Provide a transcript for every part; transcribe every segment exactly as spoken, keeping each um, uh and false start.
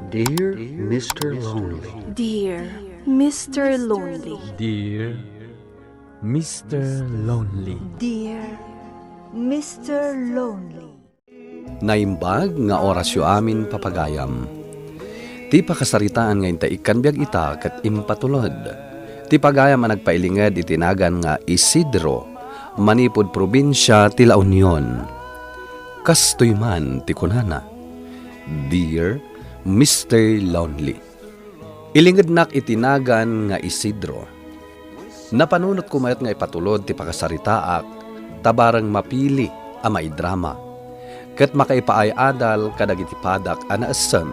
Dear Mister Lonely. Dear Mister Lonely. Dear Mister Lonely. Dear Mister Lonely. Naimbag nga orasyo amin, papagayam. Ti pakasaritaan nga inta ikkan biag ita ket impatulod. Ti pagayam a nagpailinged iti nagan nga Isidro, manipud probinsia ti La Union. Kastoy man ti kunana, "Dear Mister Lonely." Ilingednak iti nagan nga Isidro. Napanunotko met nga ipatulod ti pakasaritaak, ta bareng mapili a maidrama, ket makaipaay-adal kadagiti padak a naessem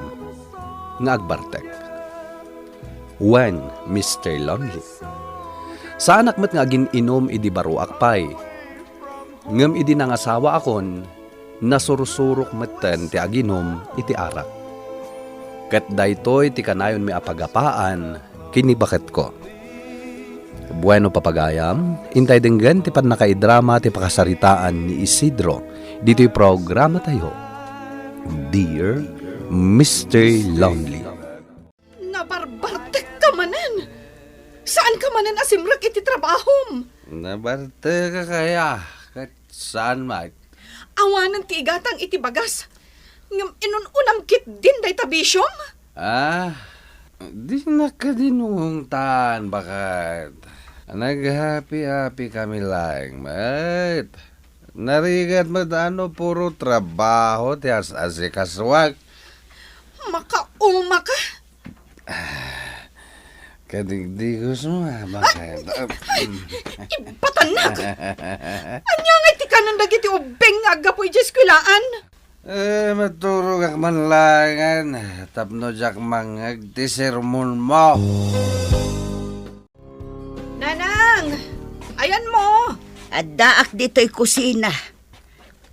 nga agbartek. Wen, Mister Lonely. Saanak met nga agin-inum idi baruak pay. Ngem idi nangasawaakon, nasursurok metten ti aginum iti arak. Ket daytoy ti kanayonmi a pagapaan ken ni baketko. Bueno, papagayam, intay denggen ti pannakaidrama ti pakasaritaan ni Isidro ditoy programatayo, Dear Mister Lonely. Nabarbartekka manen! Saanka manen a simrek iti trabahom? Nabartekak aya, ket saan met? Awanen ti igatang iti bagas. Ngem inun-unam ketdin dayta bisiom? Ah, dinak kadi nungungtan, baket. Naghapi-hapi kami laeng met. Narigat met a no puro trabaho ti as-asikasuak. Makauma ka? Kadigdigos mo, ah, baket. Ay, mm. Ibatannak! Ania ngay ti kanen dagiti ubbing nga aggapu idiay eskwelaan? Eh, maturogak man laengen tapno diak mangngeg ti sermonmo. Nanang! Ayanmo! Addaak ditoy kusina.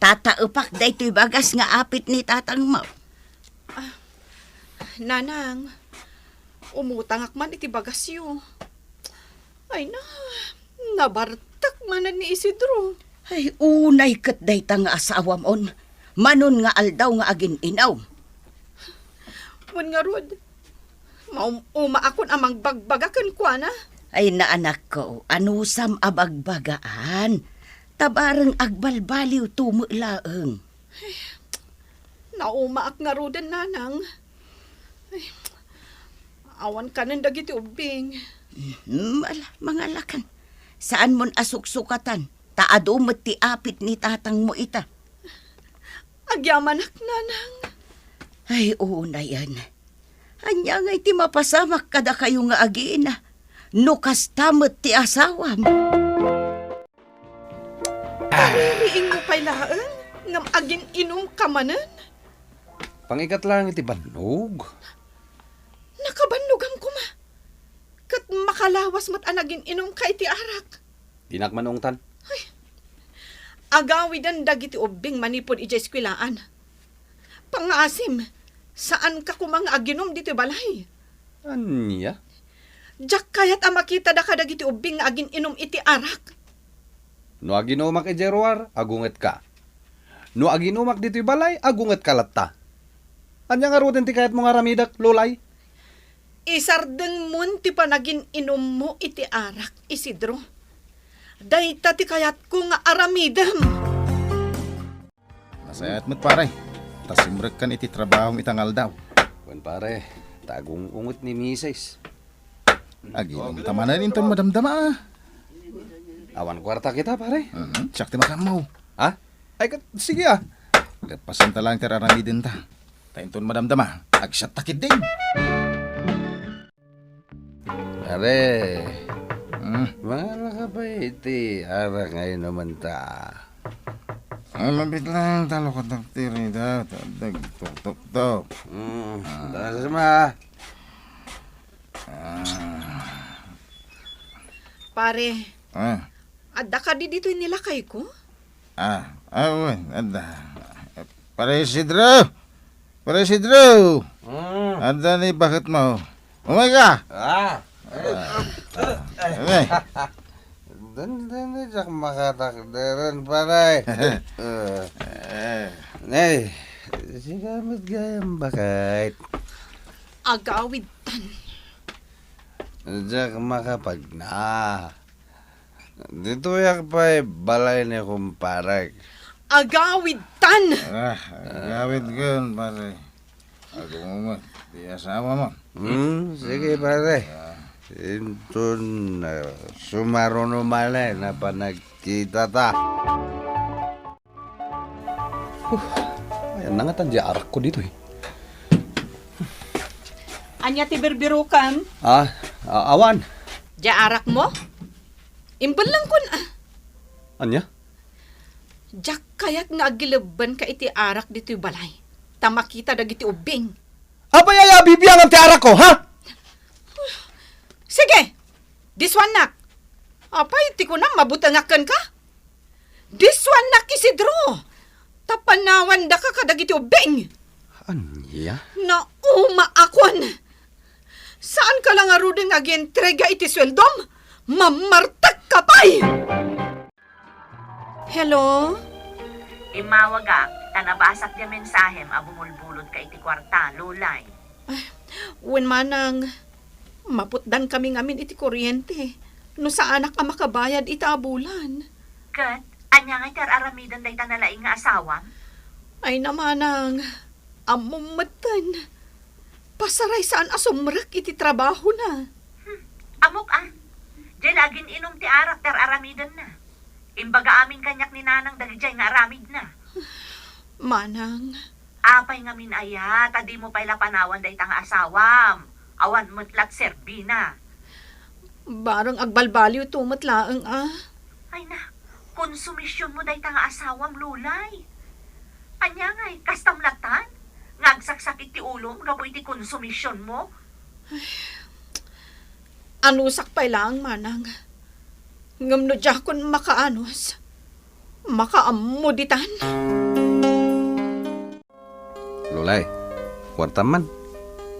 Tataepak daytoy bagas nga apit ni tatangmo. Ah, Nanang, umutangak man iti bagasyo. Ay na, nabartek manen ni Isidro. Ay, unay ket dayta nga asawam, on. Manon nga aldaw nga agin-inum. Wen ngarud, maum-umaakon a mangbagbaga kenkuana. Ay, naanakko, anusam a bagbagaan. Ta bareng agbalbaliwto met laeng. Naumaak ngaruden, Nanang. Ay, awan kanen dagiti ubbing. Hmm, ala, mangalakan. Saanmon a suksukatan, ta adu met ti apit ni tatangmo ita. Agyamanak, Nanang. Ay, unayen. Ania ngay ti mapasamak kadakayo nga agina, no kasta met ti asawam? Paririingmo pay laeng ngem agin-inumka manen? Pangikat laeng iti bannog. Nakabannogam koma. Ket makalawas met a nagin-inumka iti arak. Dinak man ungtan. Ay. Agawiden dagiti ubbing manipud idiay eskuelaan. Pangngaasim, saanka koma nga aginum ditoy balay. Ania? Diak kayat a makita dagiti ubbing nga agin-inum iti arak. No aginumak idiay ruar, agungetka. No aginumak ditoy balay, agungetka latta. Ania ngaruden ti kayatmo nga aramidek, Lulay? Isardengmon ti panagin-inummo iti arak, Isidro. Dayta ti kayatko nga aramidem. Nasayaat met, pare. Ta simrekkan iti trabahom ita nga aldaw. Wen, pare, ta agung-unget ni misis. Aginumta manen inton madamdama, ah. Awan kuarta kita, pare. Mhm, siak ti makaammo. Ha? Ay, ket, sige, ah. Ket pasenta laeng ti aramidenta. Ta inton madamdama, agsiatta ketdin. Pare, hmm? Mangaraka pay iti arak nga inumenta. Ay, mabit lang, talo ka, doktor, ida, tadag, tok, tok, tok. Hmm, ah. Taas ma. Ah. Pare, ah, adda kadi ditoy ni lakayko? Ah, ah, wen, adda. Pare Isidro! Pare Isidro! Mm. Adda ni baketmo. Umay ka! Ah! Ah. Umay. Dandani, diak makatakderen, pare. Eh. Nay, sika met gayam, baket. Agawidtan. Diak makapagna. Ditoyak pay balay ni kumparek. Agawidtan! Ah, agawid ko yun, pare. Ako mo, di asawa mo. Hmm, sige, pare. Inton, ah, sumaruno manen a panagkitata. Huh, ayan na nga tan di arak ko ditoy. Ania ti birbirukan? Ah, a-, awan. Di arak mo? Imbellengkon, ah. Ania? Diak kayat nga agilebbenka iti arak ditoy balay. Ta makita dagiti ubbing. Apay aya a bibiangam ti arak ko, ha? Sige! Disuannak! Apay, ti kunam, mabutengak kenka? Disuannak, Isidro! Ta panawandaka kadagiti ubbing! Ania? Naumaakon! Saanka la ngaruden nga agientrega iti sueldom? Mammartekka pay! Hello? Immawagak, ta nabasak ti mensahem a bumulbulodka iti kuarta, Lulay. Ay, wen manang, maputdankami ngamin iti kuryente no saanak a makabayad ita a bulan. Ket, ania nga ti ar-aramiden dayta nalaing nga asawam? Ay, manang, ammom metten. Pasaray saan a sumrek iti trabahona. Hmm, ammok a. Diay la agin-inum ti arak ti ar-aramidenna. Imbaga amin kaniak ni Nanang dagidiay nga aramidna. Manang. Apay ngamin aya, ta dimo pay la panawan dayta nga asawam. Awan met la ti serbina. Bareng agbalbaliwto met laeng a. Ay na, konsumisionmo dayta nga asawam, Lulay. Ania ngay, kastam latta? Nga agsaksakit ti ulom gapu iti konsumisionmo? Anusak pay laeng, manang. Ngem no diakon makaanus, makaammo ditan. Lulay, kuartam man.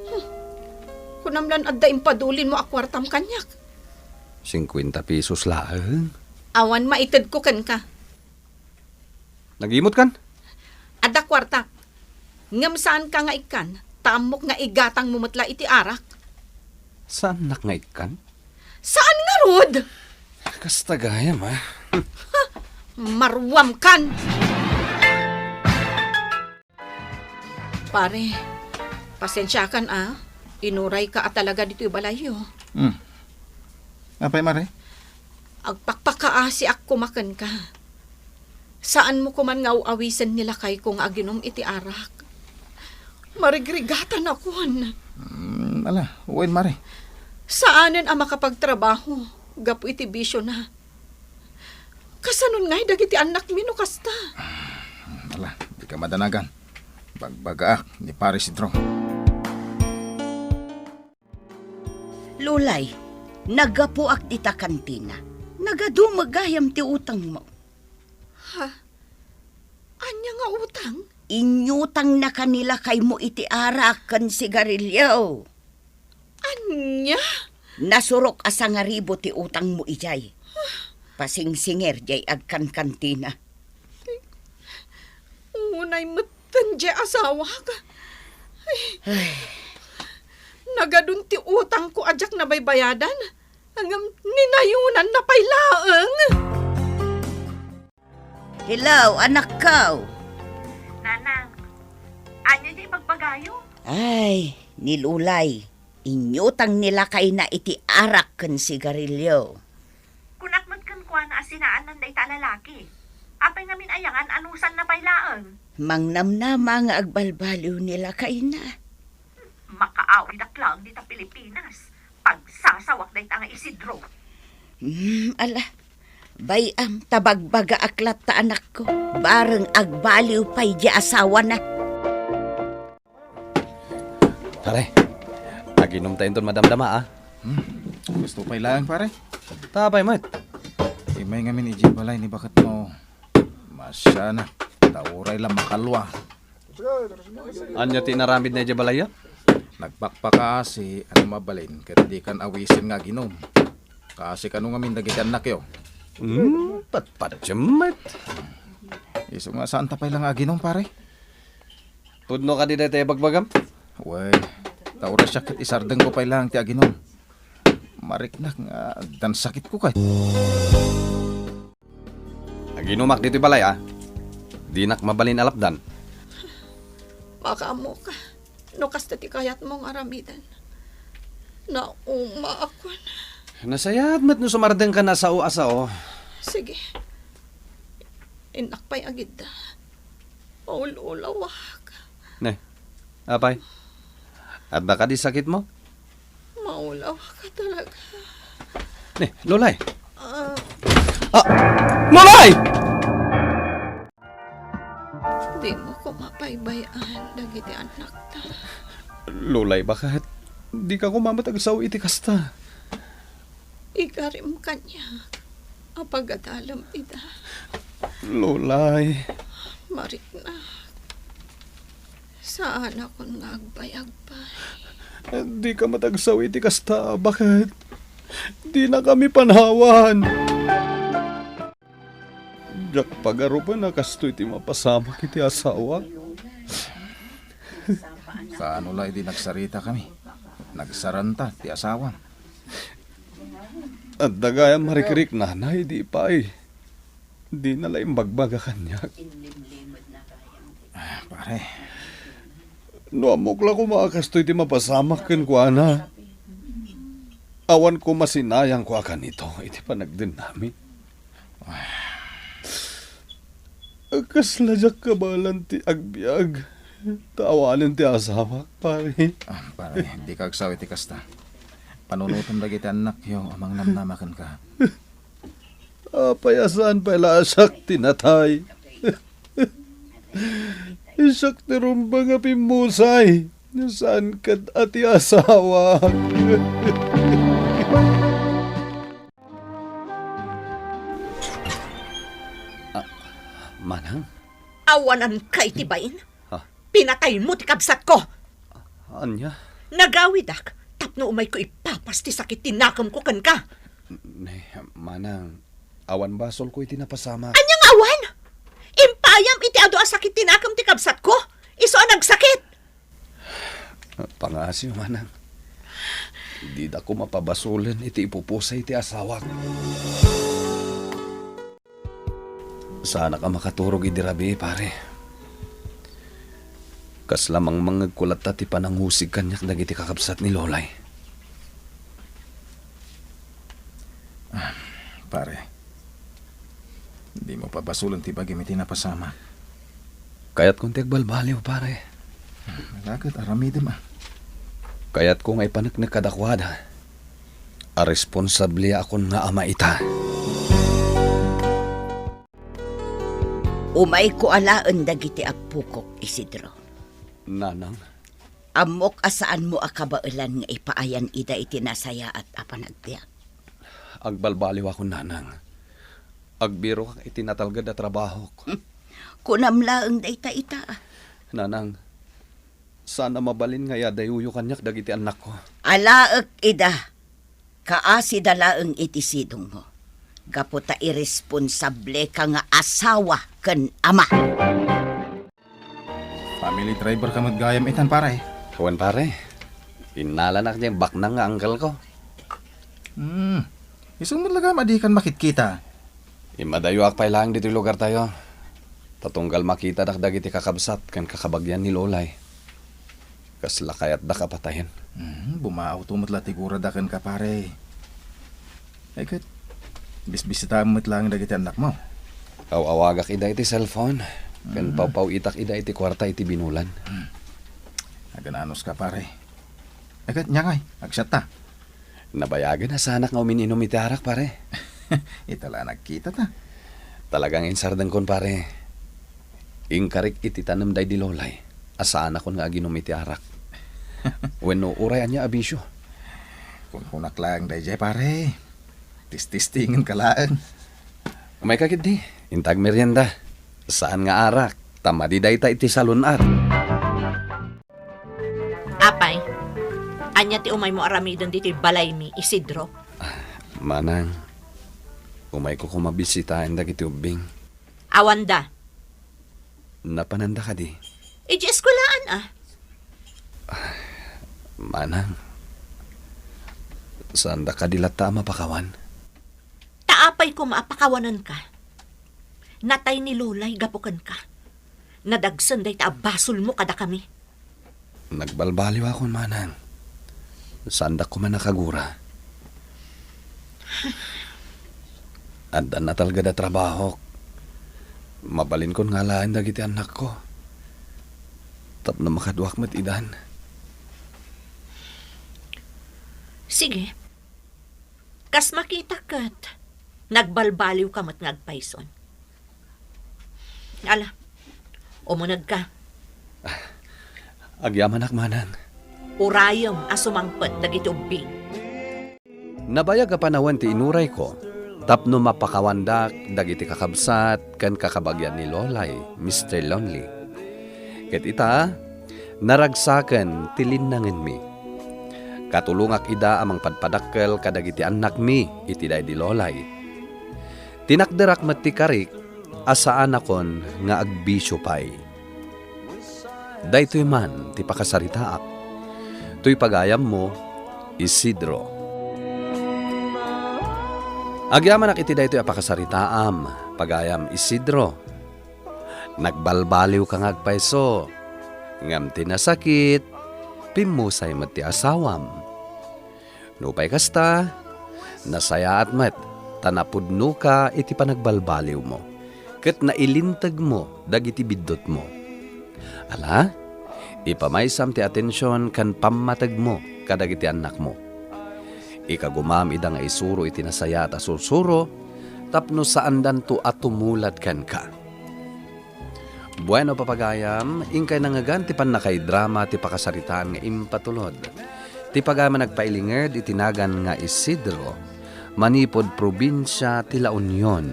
Hmm. Kunam lan adda impadulinmo a kuartam kaniak. Singkuenta pesos laeng. Awan maitedko kenka. Nagimot kan? Adda kuartak. Ngem saanka nga ikkan, ta ammok nga igatangmo met la iti arak. Saannak nga ikkan? Saan ngarud? Kasta gayam, a. Ha? Maruam kan! Pare, pasensiakan a. Inurayka a talaga ditoy balayyo. Hmm. Apay, Mare? Agpakpakaasiak koma kenka. Saanmo koman nga aw-awisen ni lakayko nga aginum iti arak. Marigrigatanakon. Hmm, ala, wen, Mare. Saanen a makapagtrabaho gapu iti bisiona. Kasanon ngay dagiti annakmi no kasta? Ala, dika madanagan. Bagbagaak ni Pare Isidro. Lulay, naggapuak dita kantina. Nagadumeg gayam ti utangmo. Ha? Ania nga utang? Inyutangnaka ni lakaymo iti arak ken sigarilio. Ania? Nasurok a sangaribu ti utangmo idiay. Pasingsinger diay agkankantina. Unay metten diay asawak. Ay. Ay. Nagadun ti utangko a diak nabaybayadan. Ngem ninayunanna pay laeng. Hello, anakko. Nanang, ania diay ibagbagayo? Ay, ni Lulay, inyutang ni lakayna iti arak ken sigarilio. Kunak met kenkuana a sinaannan dayta a lalaki. Apay ngamin aya nga an-anusanna pay laeng? Mangnamnama nga agbalbaliw ni lakayna. Makaawidak laeng dita Pilipinas. Pagsasawak dayta nga Isidro. Hmm, ala. Bay-am ta bagbagaak latta, anakko. Bareng agbaliw pay diay asawana. Pare, aginumta inton madamdama, a. Hmm, gusto pay laeng, pare. Ta apay met? Immay ngamin idiay balay ni baketmo. Masana, ta uray la makalua. Ania ti inaramidna idiay balayyo? Nagpakpakaasi a no mabalin ket dikan awisen nga aginum. Kaasi kano ngamin dagiti annakyo. Hmm, patpatiem met. Isu nga saanta pay la nga aginum, pare? Pudno kadi dayta ibagbagam? Wen, Ta uray siak ket isardengko pay laeng ti aginom. Mariknak nga addan sakitko kay. Aginumak ditoy balay, a. Dinak mabalin a lapdan. Makaammoka. No kasta ti kayatmo nga aramiden. Naumaakon. Nasayaat met no sumardengkan a sao a sao. Sige. Innak pay agidda. Maul-ulawak. Ne, apay? Adda kadi sakitmo? Maulawak talaga. Ne, Lolay. Ah. Ah, Lolay! Dimo koma paybay-an dagiti annakta. Lolay, baket? Dika koma met agsao iti kasta. Igarim kaniak a pagadalem ida. Lolay. Mariknak. Saanakon nga agbayag pay. Dika met agsao iti kasta, baket? Dinakami panawan. Diak pagarupen a kastoy ti mapasamak iti asawak. Kaano la idi nagsaritakami? Nagsaranta ti asawam. Adda gayam marikrik, nanay, di pay. Dina la imbagbaga kaniak. Ah, pare. No ammok la koma a kastoy ti mapasamak kenkuana, awan koma sinayangko a kanito iti panagdennami. Kasla diak kabaelan ti agbiag, ta awanen ti asawak, pare. Ah, pare, dika agsao iti kasta. Panunotem dagiti annakyo a mangnamnama kenka. Apay a saan pay la a siak ti natay? Siak ti rumbeng a pimmusay, saan ket a ti asawak. Ah, manang? Awanan kay ti bain? Ha? Pinataymo ti kabsatko! Ania? Nagawidak tapno umayko ipapas ti sakit ti nakemko kenka. Ne, manang, awan basolko iti napasamak. Ania nga awan? Impayam iti adu a sakit ti nakem ti kabsatko? Isu a nagsakit! Pangasio, manang. Didako mapabasolen iti ipupusay ti asawak. Saanak a makaturog idi rabii, pare. Kasla mangmangngegko latta ti panangusig kaniak dagiti kakabsat ni Lolay. Ah, pare, dimo pabasolen ti bagim iti napasamak. Kayatkon ti agbalbaliw, pare. Ala ket aramidem, a. Kayatko nga ipaneknek kadakuada a responsableakon nga ama ita. Umayko alaen dagiti appokok, Isidro. Nanang? Ammok a saanmo a kabaelan nga ipaayan ida iti nasayaat a panagbiag. Agbalbaliwakon, nanang. Agbirokak iti natalged a trabahok. Hmm. Kunam laeng dayta ita. Nanang, saan a mabalin nga iadayoyo kaniak dagiti annakko. Alaek ida. Kaasida laeng iti sidongmo. Gapu ta iresponsableka nga asawa ken ama. Family driver ka met gayam itan, pare. Wen, pare. Innalanak diay baknang nga uncle ko. Hmm. Isu met la gayam a dikan makitkita. Immadayoak pay laeng ditoy lugartayo. Ta tunggal makitadak dagiti kakabsat ken kakabagian ni Lolay. Kasla kayatdak a patayen. Hmm, bumaawto met la ti gurada kenka, pare. Ay ket, bisbisitaem met laeng dagiti annakmo. Aw-awagak ida iti cellphone, ken Mm. pawpaw-itak ida iti kuarta iti binulan. Hmm. Agan-anos ka, pare. Ay ket, nia ngay, agsiatta. Nabayagen a saanak nga umin-inum iti arak, pare. Ita la nagkita ta. Talagang insardengkon, pare. Inkarik iti tanem daydi Lolay a saanakon nga aginum iti arak. Wenno uray ania a bisio. Kunkunak laeng daydiay, pare. Tististingenka laeng. Umayka ketdi, inta agmerienda. Saan nga arak, ta madi dayta iti salun-at. Apay, ania ti umaymo aramiden ditoy balaymi, Isidro? Manang, umayko koma bisitaen dagiti ubbing. Awanda. Napananda kadi? Idiay eskuelaan, a. Manang, saan da kadi latta a mapakawan? Ta apay koma a pakawanenka? Natay ni Lolay gapu kenka. Nadagsen dayta a basolmo kadakami. Nagbalbaliwakon, Manang. Saan da koma nakagura. Addan natalged a trabahok. Mabalinkon nga alaen dagiti annakko tapno makaduak met idan. Sige. Kas makita ket, nagbalbaliwka met nga agpayson. Ala, umunegka. Agyamanak, Manang. Urayem a sumangpet dagiti ubbing. Nabayag a panawen ti inurayko tapno mapakawandak dagiti kakabsat ken kakabagian ni Lolay, Mister Lonely. Ket ita, naragsaken ti linnangenmi. Katulongak ida a mangpadpadakkel kadagiti annakmi iti daydi Lolay. Tinakderak met ti karik a saanakon nga agbisio pay. Daytoy man ti pakasaritaak. Toy pagayammo, Isidro. Agyamanak iti daytoy a pakasaritaam, pagayam Isidro. Nagbalbaliwka nga agpayso, ngem ti nasakit, pimmusay met ti asawam. Nupay kasta, nasayaat met ta napudnoka iti panagbalbaliwmo, ket nailintegmo dagiti biddutmo. Ala, ipamaysam ti atension ken pammategmo kadagiti annakmo. Ikagumam ida nga isuro iti nasayaat a sursuro tapno saandanto a tumulad kenka. Bueno, papagayam, inkay nangngegan ti pannakaidrama ti pakasaritaan nga impatulod. Ti pagayam a nagpailinged iti nagan nga Isidro, manipud probinsia ti La Union.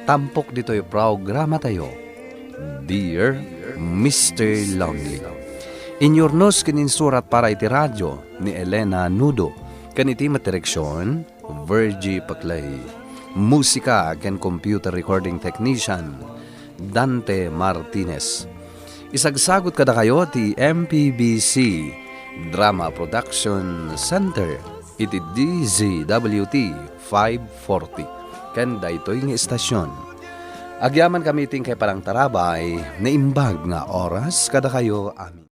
Tampok ditoy programatayo, Dear Mister Lonely. Inyurnos ken insurat para iti radio ni Elena Nudo, ken iti met direksion, Virgie Paclay. Musika ken computer recording technician, Dante Martinez. Isagsagut kadakayo ti M P B C Drama Production Center iti D Z W T five forty. Ken daytoy nga istasyon, agyamankami ti inkay panangtarabay, naimbag nga oras kadakayo amin.